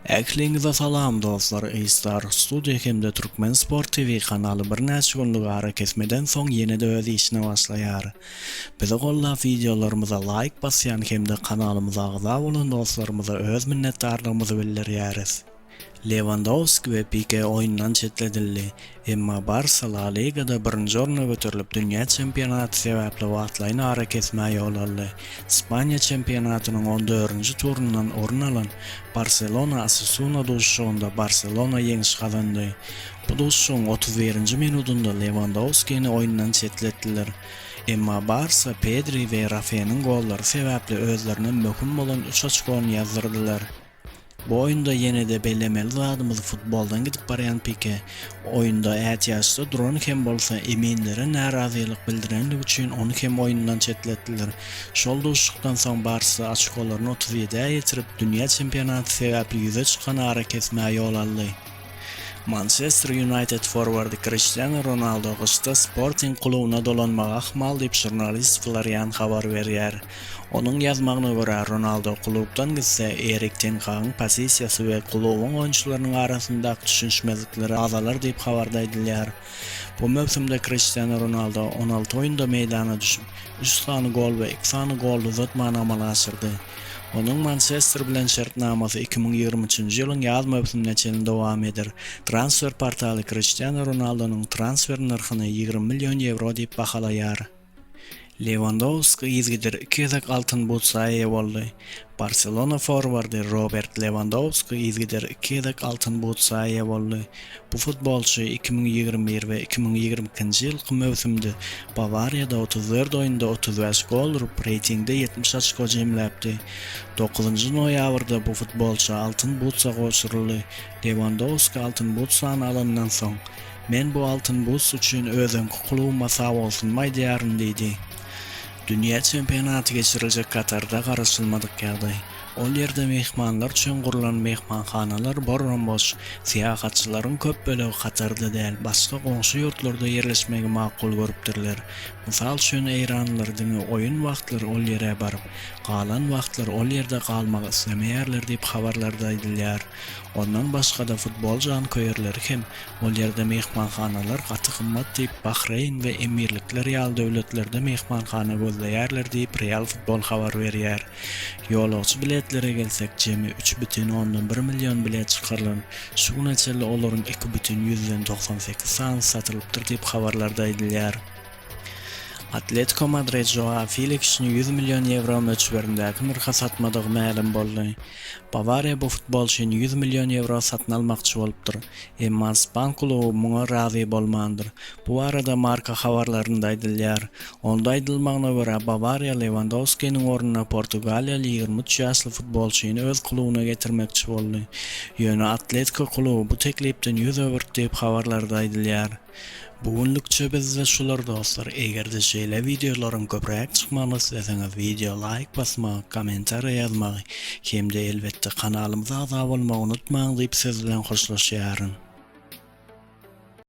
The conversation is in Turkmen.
Ähliňize salam dostlar Eýstar studio hemde Türkmen Sport TV kanaly birnäçe günlük arakesmeden soň ýenede öz işine başlaýar. Bizi gollap wideolarymyza laýk basýan hemde kanalymyza agza bolan dostlarymyza öz minnetdarlygymyzy bildirýäris. Lewandowski we Pike oýundan çetledildi. Emma Barsa La Ligada birinji orna göterilip dünýä çempionaty sebäpli wagtlaýyn arakesmä ýol aldy. Ispaniýa çempionatynyň on dördünji turundan orun alan Barselona Osasuna duşuşygynda Barselona ýeňiş gazandy. Bu duşuşygyň 31-nji minudynda Lewandowskini oýundan çetletdiler. Emma Barsa Pedri we Rafeniň gollary sebäpli özlerine möhüm bolan üç oçkony ýazdyrdylar. Bu oýunda ýene-de bellemeli zadymyz futboldan gidip barýan Pike, oýunda ätiýaçda duran hem bolsa eminlere närazylyk bildirenligi üçin ony hem oýundan çetletdiler. Şol duşuşykdan soň Barsa oçkolaryny 37-ä ýetirip, dünýä çempionaty sebäpli ýüze çykan arakesmä ýol aldy. Mançester Ýunaýted forwardy Kriştianu Ronaldo gyşda Sporting klubyna dolanmagy ahmal diýip žurnalist Florian habar berýär. Onuň ýazmagyna görä, Ronaldo klubdan gitse, Erik ten Hagyň pozisiýasy we klubuň oýunçylarynyň arasyndaky düşünişmezlikler azalar diýip habarda aýdylýar. Bu möwsümde Kriştianu Ronaldo 16 oýunda meýdana düşüp, üç sany gol we iki sany golly uzatmany amala aşyrdy. Onuň Mançester bilen şertnamasy 2023-nji ýylyň ýaz möwsümine çenli dowam eder. Transfer portaly Kriştianu Ronaldonyň transfer nyrhyny 20 million ýewro diýip bahalaýar. Lewandowski yzygider iki gezek Altyn butsa eýe boldy. Barselona forwardy Robert Lewandowski yzygider iki gezek Altyn butsa eýe boldy. Bu futbolçy 2021 we 2022-nji ýylky möwsümde Bawariýada 34 oýunda 35 gol urup, reýtingde 70 oçko jemläpdi. Dokuzynjy noýabrda bu futbolça Altyn butsa gowşuryldy. Lewandowski Altyn butsany alandan soň, Men bu Altyn buts üçin öz öňki klubuma sagbolsunymy aýdýaryn diýdi. Dünýä çempionaty geçiriljek Katarda garaşylmadyk ýagdaý. Ol ýerde myhmanlar üçin gurlan myhmanhanalar borram-boş. Syýahatçylaryň köp bölegi Katarda däl, başga goňşy ýurtlarda ýerleşmegi makul görüpdirler. Mysal üçin, eýranlylar diňe oýun wagtlary ol ýere baryp, galan wagtlary ol ýerde galmak islemeýärler diýip habarlarda aýdylýar. Ondan başga-da futbol janköýerleri hem Ol ýerde myhmanhanalar gaty gymmat diýip, Bahreýn we Emirlikler ýaly döwletlerde myhmanhana gözleýärler diýip, Real Futbol habar berýär. Ýolagçy biletlere gelsek, jemi 3,1 million bilet çykarylan, şu güne çenli olaryň 2,198 sanysy satylypdyr diýip, habarlarda aýdylýar. Atletiko Madrid Žoao Felikşni 100 million ýewro möçberindäki nyrha satmadygy mälim boldy. Bawariýa bu futbolçyny 100 million ýewro satyn almakçy bolupdyr. Emma ispan kluby muňa razy bolmandyr. Bu barada Marca habarlarynda aýdylýar. Onda aýdylmagyna görä, Bawariýa Lewandowskiniň ornuna portugaliýaly 23 ýaşly futbolçyny öz klubuna getirmekçi boldy. Ýöne Atletiko kluby bu teklipden ýüz öwürdi diýip habarlarda aýdylýar. Bu günlükçe bizde şular dostlar egerde şeýle wideolaryň köpräk çykmagyny isleseňiz wideo laýk basmagy kommentariýa ýazmagy hemde elbetde kanalymyza agza bolmagy unutmaň diýip siz bilen hoşlaşýaryn.